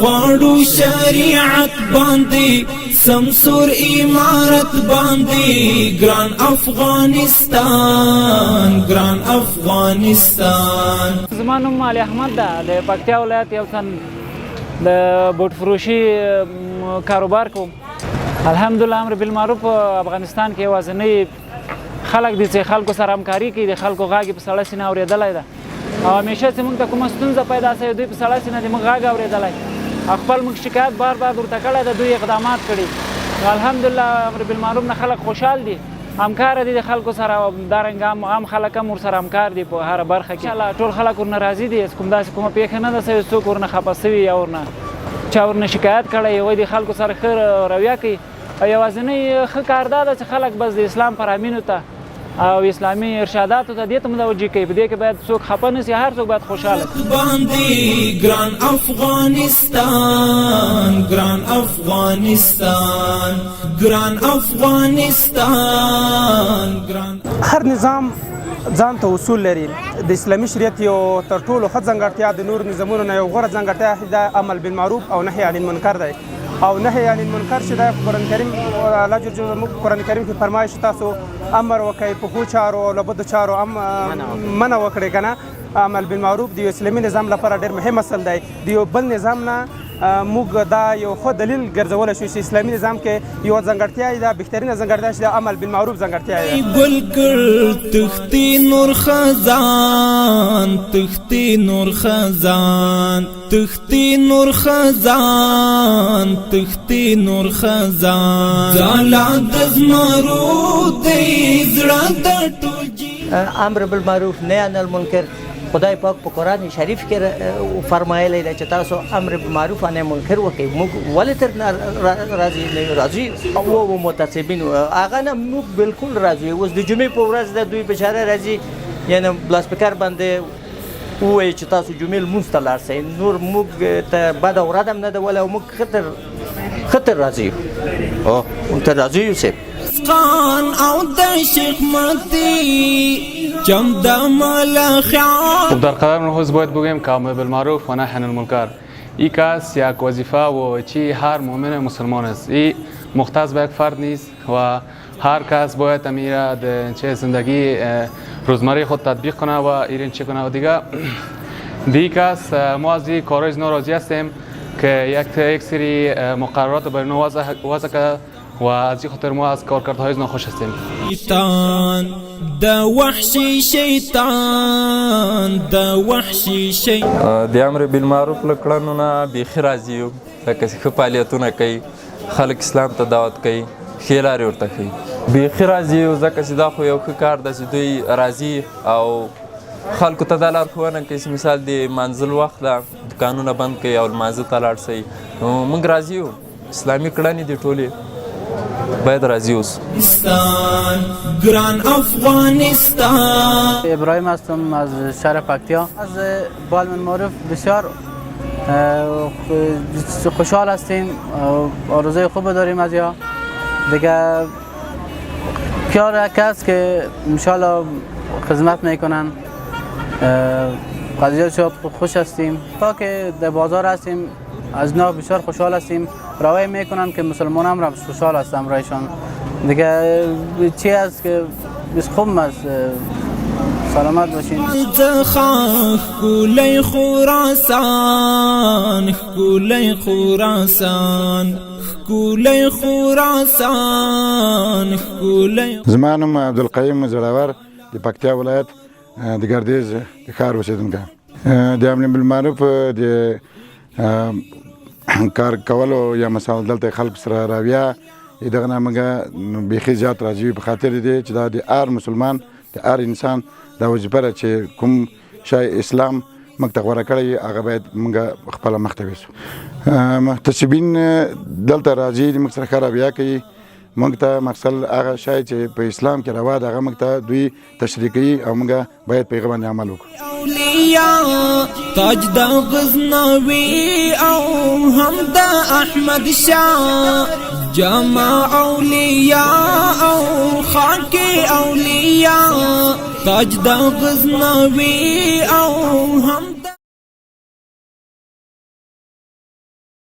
غواړو شریعت باندې سمسور امارت باندې، ګران افغانستان، ګران افغانستان. زما نوم علي احمد ده، د پکتیا ولایت یو تن د بوټ فروشي کاروبار کوم. الحمدلله امر بالمعروف افغانستان کې یوازینی خلک دي چې خلکو سره همکاري کوي، د خلکو غږ یې په سړه سینه اورېدلی ده او همیشه چې موږ ته کومه ستونزه پیدا سوې، دوی په سړه سینه د موږ غږ اورېدلی او خپل موږ شکایت بار بار ورته کړی ده، دوی اقدامات کړي. نو الحمدلله امر بالمعروف نه خلک خوشحال دي، همکار دي د خلکو سره او همدارنګه عام خلک هم ورسره همکار دي په هره برخه کې. انشاءالله ټول خلک ورنه راضي دي، هېڅ کوم داسې کومه پېښه نه ده سوې څوک ورنه خفه سوي یا ورنه چا ورنه شکایت کړی. هغوی د خلکو سره ښه رویه کوي او یوازینی ښه کار دا ده چې خلک بس د اسلام فرامینو ته او اسلامي ارشاداتو ته دې ته متوجه کوي. په دې کې باید څوک خفه نه شي، هر څوک باید خوشحاله شي. باندې ګران افغانستان، ګران افغانستان، ګران افغانستان، ګران. هر نظام ځان ته اصول لري. د اسلامي شریعت یو تر ټولو ښه ځانګړتیا، د نور نظامونو نه یو غوره ځانګړتیا د عمل بالمعروف او نهی عن المنکر دی. او نهی عن المنکر چې د قرآن کریم، الله جل جلاله قرآن کریم کې فرمایي چې تاسو امر وکړئ په ښو چارو او له بدو چارو منع وکړئ که نه. عمل بالمعروف د یو اسلامي نظام لپاره ډېر مهم اصل دی. د یو بل نظام نه موږ دا یو ښه دلیل ګرځولی شو چې اسلامي نظام کې یو ځانګړتیا ده، بهترینه ځانګړتیا چې د عمل بالمعروف ځانګړتیا ده. ګل کړ تختی نور خزان، تختی نور خزان، تختی نور خزان، تختی نور خزان، ځاله د زمرو دی زړه د ټول. امر بالمعروف نهی عن المنکر خدای پاک په قرآن شریف کې فرمایلی دی چې تاسو امر بالمعروف او نهی منکر وکړئ. موږ ولې تر راضي نه یو؟ راضي او محتسبین هغه نه موږ بالکل راضي یو. اوس د جمعې په ورځ ده، دوی بیچاره راځي، یعنې لاسپیکر باندې ووایي چې تاسو جمعې لمونځ ته لاړ شئ. نور موږ ته بده ورځ هم نه ده وله او موږ ښه تر راضي یو. موږ تر راضي یو صاحب. خان او د شیخ متی چم د ملخان. خب در قدم نخست باید بگویم که امر بالمعروف و نهی عن المنکر ای کس یک وظیفه و چی هر مؤمن مسلمان است. ای مختص به یک فرد نیست و هر کس باید امیره چه زندگی روزمره خود تطبیق کنه و ایرین چه کنه. و دیگه دی کس ما از این کارهای ناراضی هستیم که یک سری مقررات بر نو وضع کرده و از این خاطر ما از کارکردهای ناخوش هستیم. شیطان د وحشي شیطان د وحشي شیطان. د امر بالمعروف له کړنو نه بیخي راضي یو، لکه چې ښه فعالیتونه کوي، خلک اسلام ته دعوت کوي، ښې لارې ورته ښیي. بیخي راضي یو، ځکه چې دا خو یو ښه کار ده چې دوی راضي او خلکو ته دا لارښوونه کوي چې مثال د لمانځه وخت ده، دکانونه بند کړئ او لمانځه ته لاړ شئ. نو موږ راضي یو، اسلامي کړنې دي ټولې، باید راضي اوسو. ګران افغانستان. ابراهیم هستم از شهر پکتیا. از بالمن معروف بسیار خوشحال هستیم، آرزوی خوب داریم از یا دیگه کار کس که انشالله خدمت میکنن. قضیه زیاد خوش هستیم تا که در بازار هستیم، از اینا بسیار خوشحال هستیم. روی میکنن که مسلمان هم را خوشحال هستم رایشان. دیگه چی هست که بس خوب است. سلامت باشین. ښکلی خراسان، ښکلی خراسان، ښکلی خراسان، ښکلی. زما نوم عبدالقیم زړور، د پکتیا ولایت د ګردیز د ښار اوسېدونکی. د امر بالمعروف د کار کولو یا مثلا دلته خلکو سره راویه دغه نه موږ بیخي زیات راضي یو، په خاطر دې چې دا د هر مسلمان، د هر انسان دا وظیفه ده چې کوم شی اسلام موږ ته غوره کړی هغه باید موږ خپله مخته ویسو. محتسبین دلته راځي، موږ سره ښه رویه کوي، موږ ته مقصد هغه شی چې په اسلام کې روا ده هغه موږ ته دوی تشریح کوي او موږ باید په هغه باندې عمل وکړو. اولیاء تاج د غزنوي او هم د احمد شاه، جمع اولیاء او خاک اولیاء، تاج د غزنوي او هم